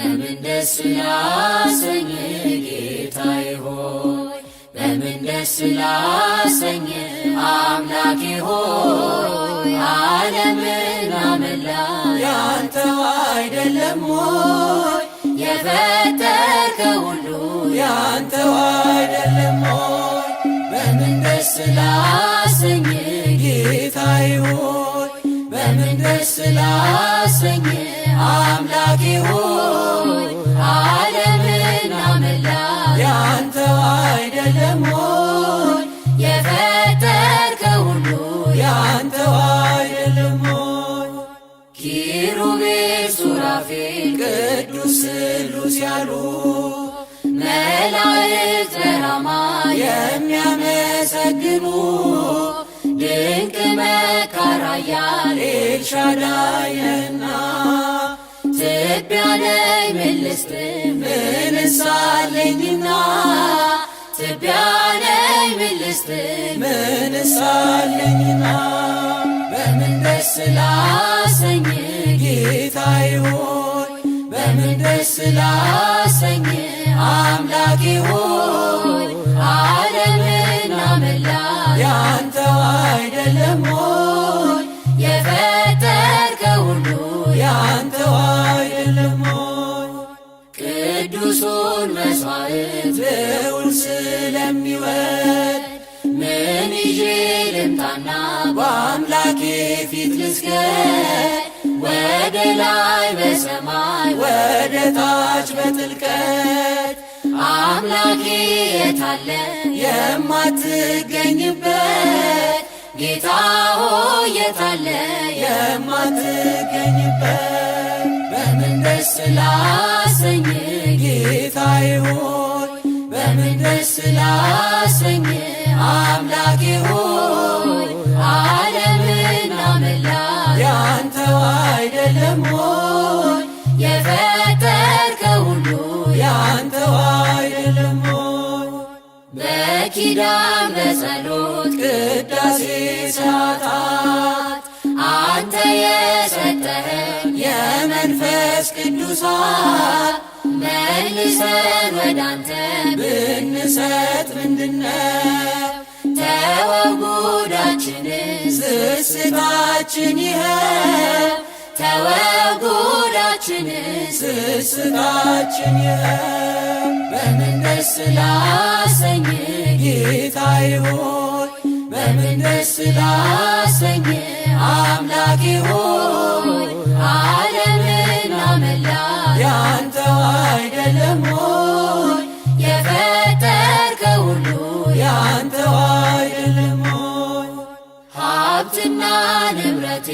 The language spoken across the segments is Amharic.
በምን ደስ ላሰኝ ጌታዬ ሆይ፣ በምን ደስ ላሰኝ አምላኬ ሆይ፣ ዓለምና መላ ያንተው አይደለም ወይ? የፈጠርከው ሁሉ ያንተው አይደለም ወይ? በምን ደስ ላሰኝ ጌታዬ ሆይ፣ በምን ደስ ላሰኝ አምላኬ ሆይ፣ ዓለምና መላ ያንተው አይደለም ወይ? የፈጠርከው ሁሉ ያንተው አይደለም ወይ? ኪሩቤል ሱራፌል ቅዱስ ስሉስ ያሉ መላእክት በራማ የሚያመሰግኑ ድንቅ መካር ኃያል ኤልሻዳይ ነህና ትቢያ ነኝ ምን ልስጥ ምንስ አለኝና ትቢያ ነኝ ምን ልስጥ ምንስ አለኝና በምን ደስ ላሰኝ ጌታዬ ሆይ፣ በምን ደስ ላሰኝ አምላኬ ሆይ፣ ዓለምና መላ ያንተው አይደለም ወይ? የፈጠርከው ሁሉ ያንተው አይደለም ወይ? ቅዱሱን መስዋዕት ልዑል ስለሚወድ ምን ይዤ ልምጣና በአምላኬ ፊት ልስገድ? ወደ ላይ በሰማይ ወደ ታች በጥልቀት አምላኬ የታለ የማትገኝበት ጌታ ሆይ የታለ የማትገኝበት በምን ደስ ላሰኝ ጌታዬ ሆይ፣ በምን ደስ ላሰኝ አምላኬ ሆይ፣ ዓለምና መላ ያንተው አይደለም ወይ? የፈጠርከው ሁሉ ያንተው አይደለም ወይ? በኪዳን በጸሎት ቅዳሴ ሰዓታት አንተ የሰጠኸን የመንፈስ ቅዱሳት መልሰን ወዳንተ ብንሰጥ ምንድነው? ተወው ጉዳችንን ስስታችን ይኸው ተወው ጉዳችንን ስስታችን ይኸው በምን ደስ ላሰኝ ጌታዬ ሆይ፣ በምን ደስ ላሰኝ አምላኬ ሆይ፣ ዓለምና መላ ያንተው አይደለም ወይ? የፈጠርከው ሁሉ ያንተው አይደለም ወይ? ሀብትና ንብረቴ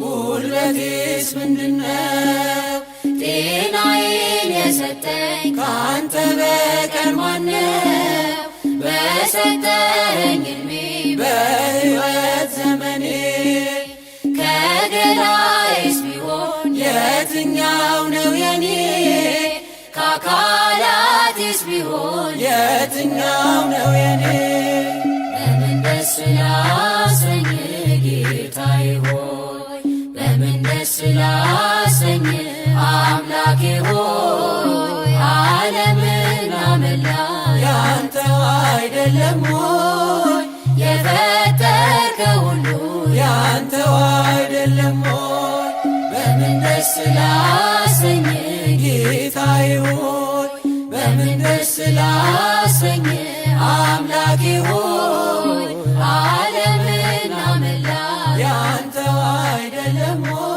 ጉልበቴስ ምንድነው? ጤናዬን የሰጠኝ ካንተ በቀር ማነው? በሰጠኸኝ ዕድሜ በሕይወት ዘመኔ ከገላዬስ ቢሆን የትኛው ነው የኔ? ከአካላቴስ ቢሆን የትኛው ነው የኔ? በምን ደስ ላሰኝ ጌታዬ ሆይ፣ በምን ደስ ላሰኝ አምላኬ ሆይ፣ ዓለምና መላ ያንተው አይደለም ወይ? የፈጠርከው ሁሉ ያንተው አይደለም ወይ? በምን ደስ ላሰኝ ጌታዬ ሆይ፣ በምን ደስ ላሰኝ አምላኬ ሆይ፣ ዓለምና መላ ያንተው አይደለም ወይ?